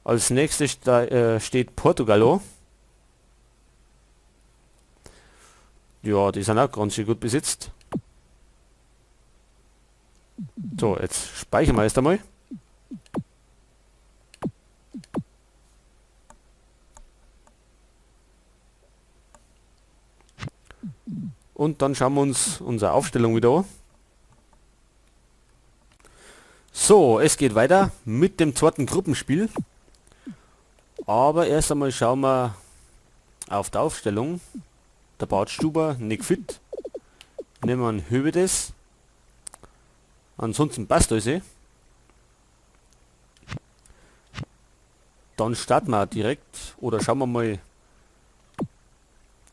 Als nächstes steht Portugal an. Ja, die sind auch ganz schön gut besetzt. So, jetzt speichern wir erst einmal. Und dann schauen wir uns unsere Aufstellung wieder an. So, es geht weiter mit dem zweiten Gruppenspiel. Aber erst einmal schauen wir auf die Aufstellung. Der Badstuber nicht fit. Nehmen wir einen Höwedes. Ansonsten passt alles eh. Dann starten wir direkt oder schauen wir mal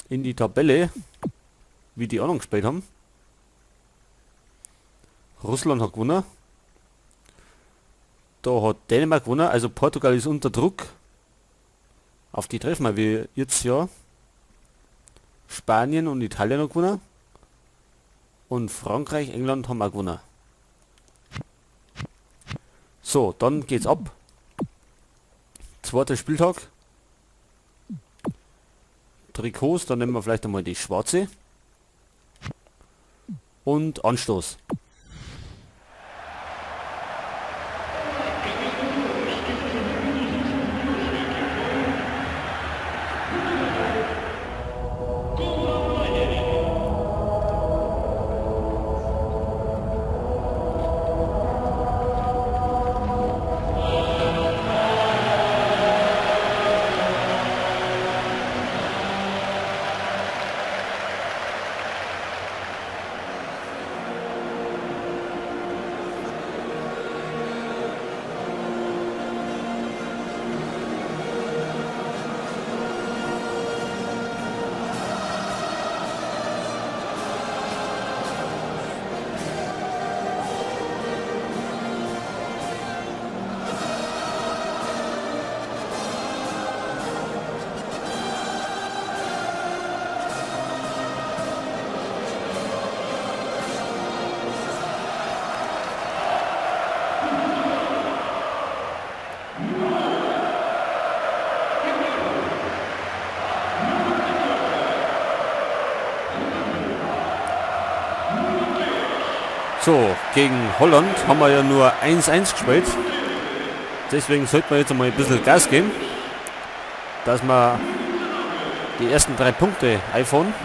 in die Tabelle, wie die anderen gespielt haben. Russland hat gewonnen. Da hat Dänemark gewonnen, also Portugal ist unter Druck. Auf die treffen wir jetzt ja. Spanien und Italien haben gewonnen. Und Frankreich, England haben auch gewonnen. So, dann geht's ab. Zweiter Spieltag. Trikots, dann nehmen wir vielleicht einmal die schwarze. Und Anstoß. So, gegen Holland haben wir ja nur 1-1 gespielt. Deswegen sollten wir jetzt einmal ein bisschen Gas geben, dass wir die ersten 3 Punkte einfahren.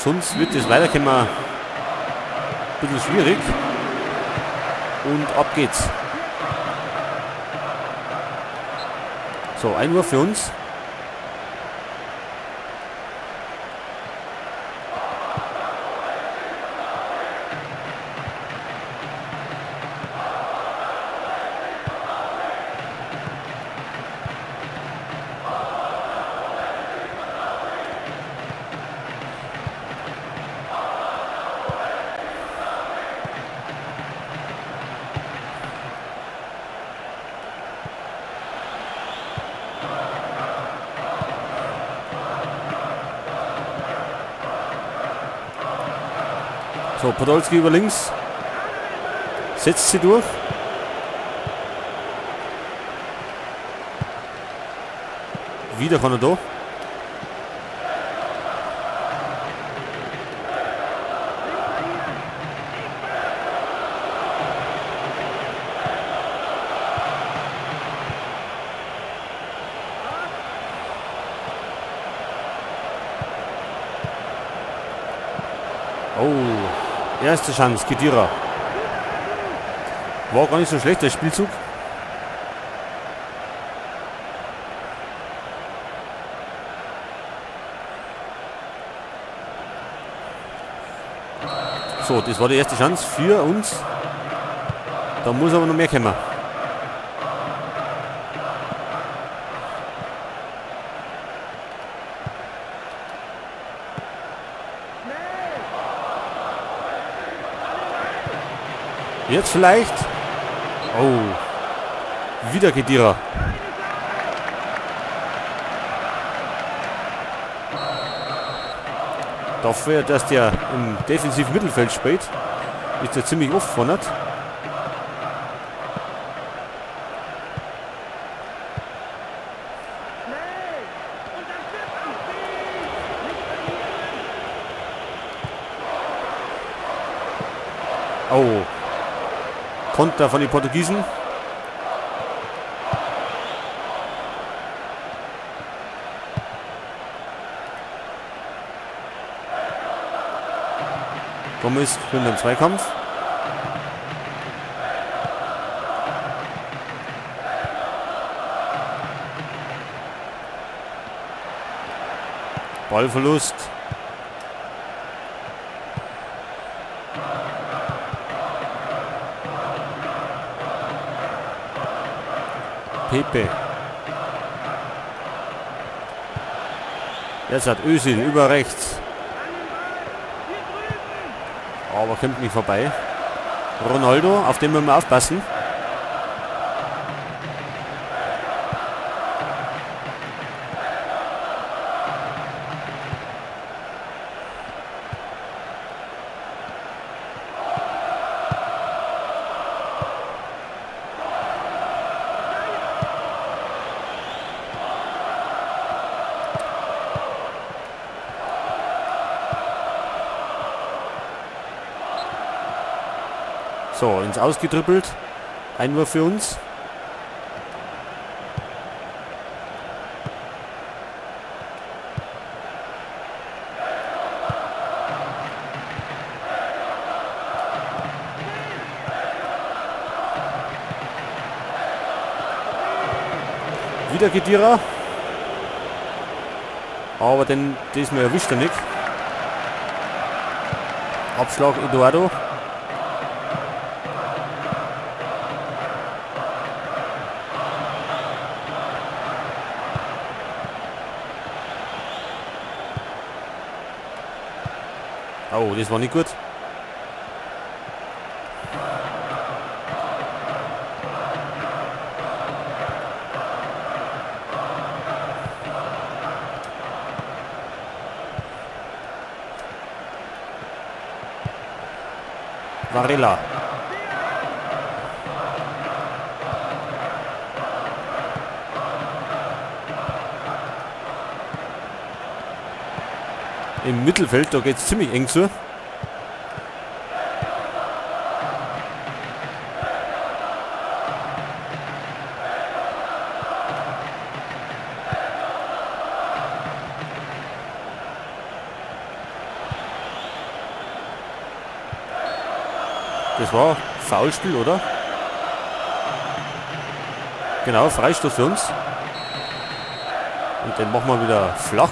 Sonst wird das Weiterkommen ein bisschen schwierig. Und ab geht's. So, 1 Uhr für uns. So, Podolski über links. Setzt sie durch. Wieder kann er da. Oh, erste Chance, Khedira. War gar nicht so schlecht, der Spielzug. So, das war die erste Chance für uns. Da muss aber noch mehr kommen. Jetzt vielleicht. Oh. Wieder Khedira. Dafür, dass der im defensiven Mittelfeld spielt, ist er ziemlich oft vorne. Oh. Konter von den Portugiesen. Gomez gewinnt den Zweikampf. Ballverlust. Pepe. Jetzt hat Özil über rechts. Aber kommt nicht vorbei. Ronaldo, auf den müssen wir aufpassen. So, ins Ausgedribbelt. Einwurf für uns. Wieder Khedira. Aber den diesmal erwischt er nicht. Abschlag Eduardo. Oh, das war nicht gut. Varela. Im Mittelfeld, da geht es ziemlich eng zu. Das war Foulspiel, oder? Genau, Freistoß für uns. Und den machen wir wieder flach.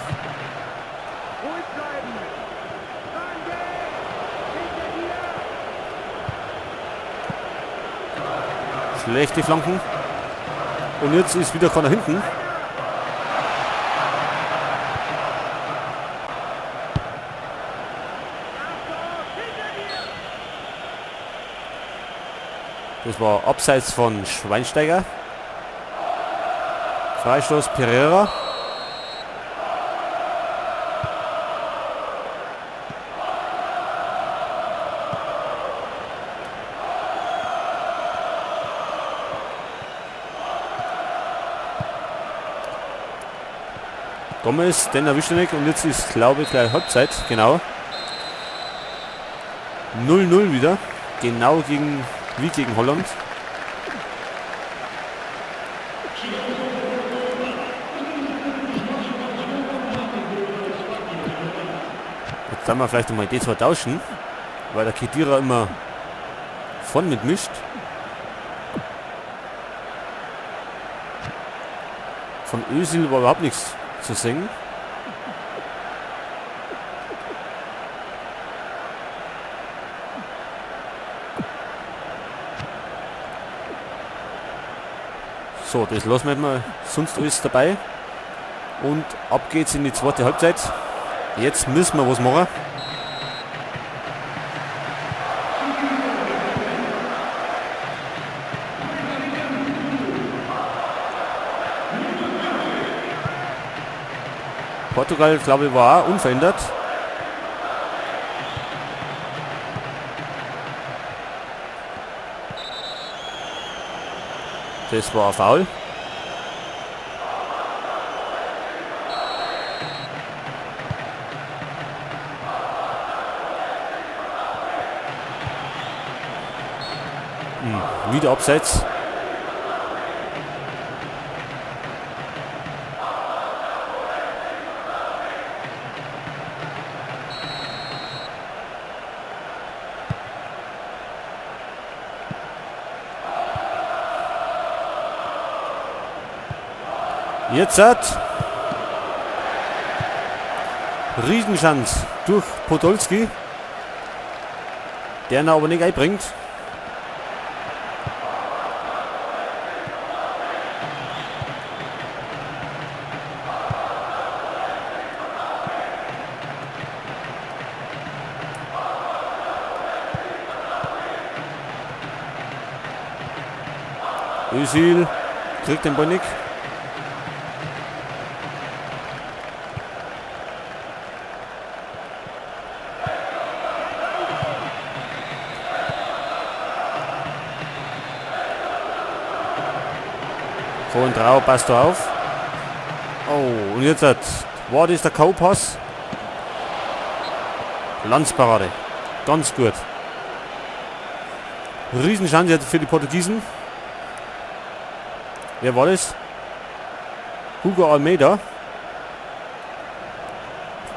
Schlechte Flanken. Und jetzt ist wieder keiner hinten. Das war abseits von Schweinsteiger. Freistoß Pereira. Gomez, den erwischt er nicht. Und jetzt ist, glaube ich, gleich Halbzeit. Genau. 0-0 wieder. Genau wie gegen Holland. Jetzt werden wir vielleicht nochmal die zwei tauschen, weil der Khedira immer von mitmischt. Von Özil war überhaupt nichts zu singen. So, das lassen wir mal sonst alles dabei. Und ab geht's in die zweite Halbzeit. Jetzt müssen wir was machen. Portugal, glaube ich, war auch unverändert. Das war faul. Wieder abseits. Jetzt hat Riesenchance durch Podolski, der ihn aber nicht einbringt. Özil kriegt den Ball nicht. Coentrao passt da auf. Oh, und jetzt hat, war das der K.O.-Pass? Glanzparade. Ganz gut. Riesenchance jetzt für die Portugiesen. Wer war das? Hugo Almeida.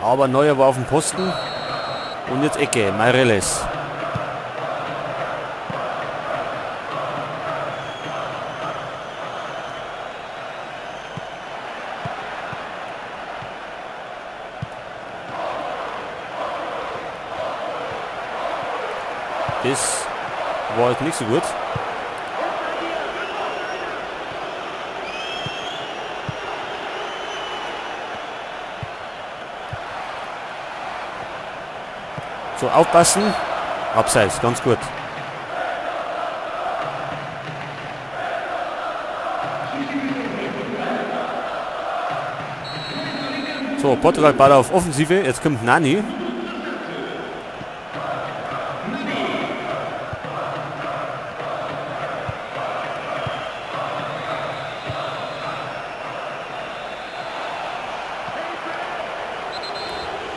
Aber Neuer war auf dem Posten. Und jetzt Ecke, Meireles. Das war jetzt nicht so gut. So, aufpassen. Abseits, ganz gut. So, Portugal Ball auf Offensive. Jetzt kommt Nani.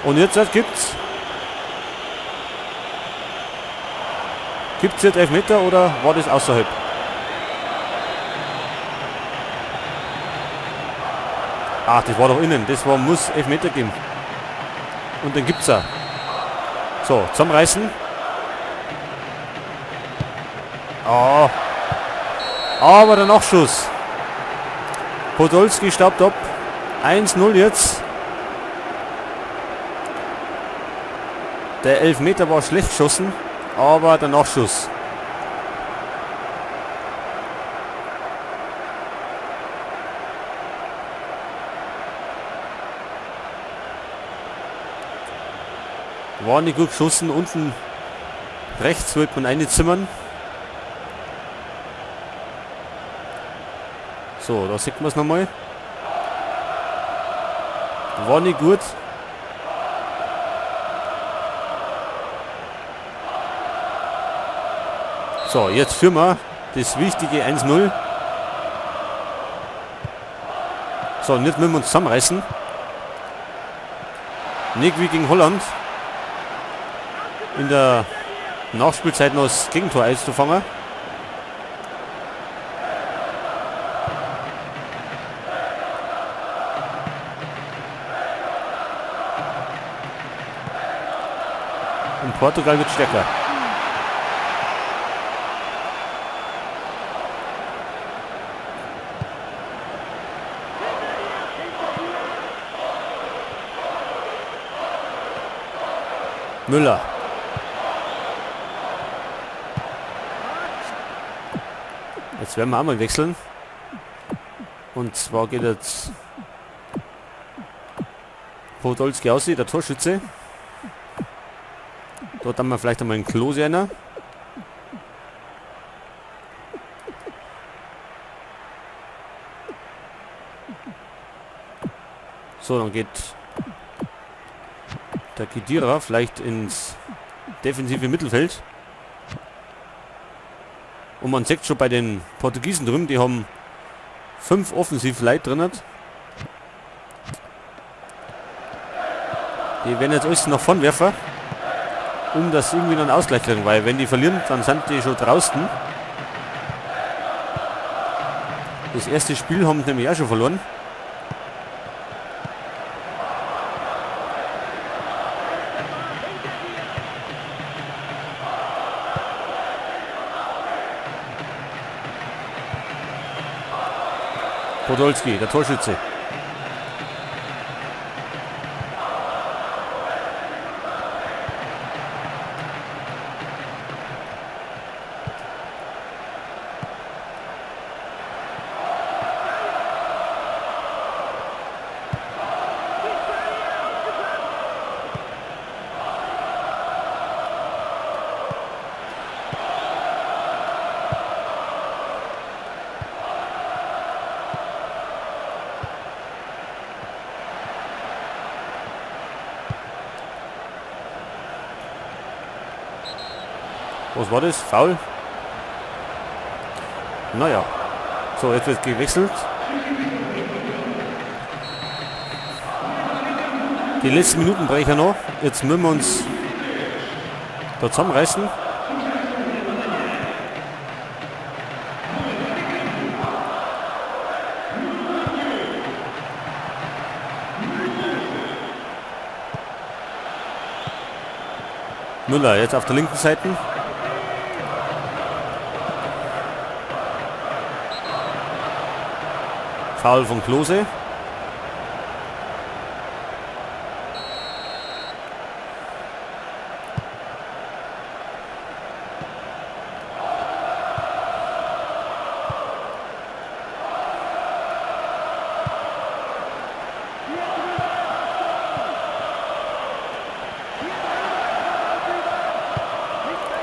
Und jetzt gibt's jetzt Elfmeter oder war das außerhalb? Ach, das war doch innen. Das war, muss Elfmeter geben. Und den gibt's er. So, zusammenreißen. Oh. Aber der Nachschuss. Podolski staubt ab. 1-0 jetzt. Der Elfmeter war schlecht geschossen, aber der Nachschuss. War nicht gut geschossen. Unten rechts wird man einzimmern. So, da sieht man es nochmal. War nicht gut. So, jetzt führen wir das wichtige 1-0. So, und jetzt müssen wir uns zusammenreißen. Nicht wie gegen Holland. In der Nachspielzeit noch das Gegentor einzufangen. Und Portugal wird stärker. Müller. Jetzt werden wir auch mal wechseln. Und zwar geht jetzt Podolski aus, der Torschütze. Dort haben wir vielleicht einmal einen Klose einer. So, dann geht der Khedira vielleicht ins defensive Mittelfeld. Und man sieht schon bei den Portugiesen drüben, die haben 5 Offensivleute drin. Die werden jetzt alles nach vorn werfen, um das irgendwie noch einen Ausgleich kriegen, weil wenn die verlieren, dann sind die schon draußen. Das erste Spiel haben sie nämlich auch schon verloren. Podolski, der Torschütze. Was war das? Foul? Naja. So, jetzt wird gewechselt. Die letzten Minuten brechen noch. Jetzt müssen wir uns da zusammenreißen. Müller jetzt auf der linken Seite. Foul von Klose.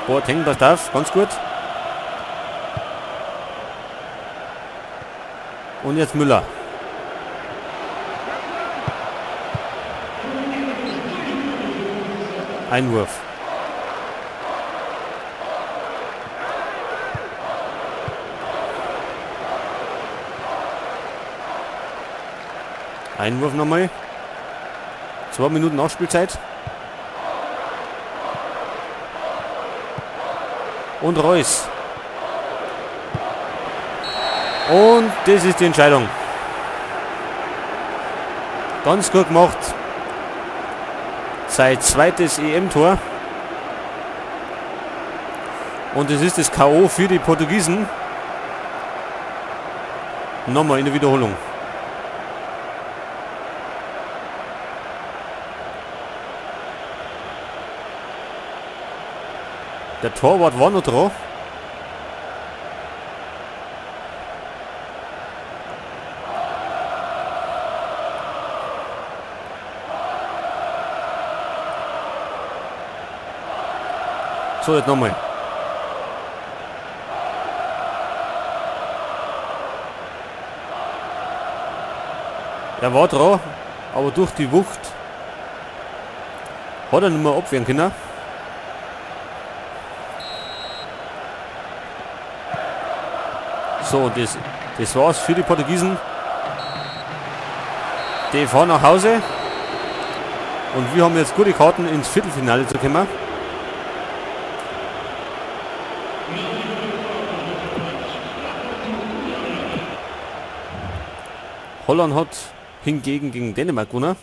Boateng, das darf, ganz gut. Und jetzt Müller. Einwurf. Einwurf nochmal. 2 Minuten Nachspielzeit. Und Reus. Und das ist die Entscheidung. Ganz gut gemacht. Sein zweites EM-Tor. Und es ist das K.O. für die Portugiesen. Nochmal in der Wiederholung. Der Torwart war noch drauf. So, jetzt nochmal. Er war dran, aber durch die Wucht hat er nicht mehr abwehren können. So, das war's für die Portugiesen. Die fahren nach Hause. Und wir haben jetzt gute Karten, ins Viertelfinale zu kommen. Holland hat hingegen gegen Dänemark gewonnen.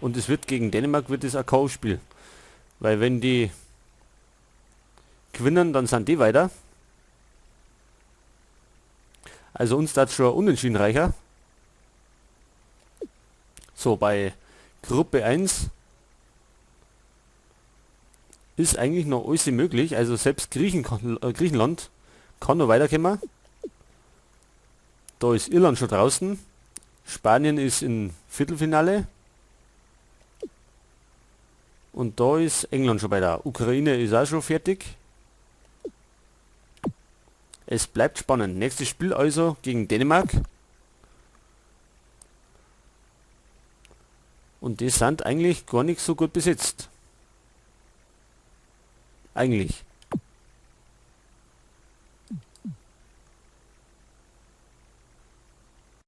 Und es wird gegen Dänemark wird es ein K O-Spiel. Weil wenn die gewinnen, dann sind die weiter. Also uns das schon unentschieden reicher. So, bei Gruppe 1 ist eigentlich noch alles möglich. Also selbst Griechenland kann noch weiterkommen. Da ist Irland schon draußen. Spanien ist im Viertelfinale. Und da ist England schon bei der Ukraine ist auch schon fertig. Es bleibt spannend. Nächstes Spiel also gegen Dänemark. Und die sind eigentlich gar nicht so gut besetzt. Eigentlich.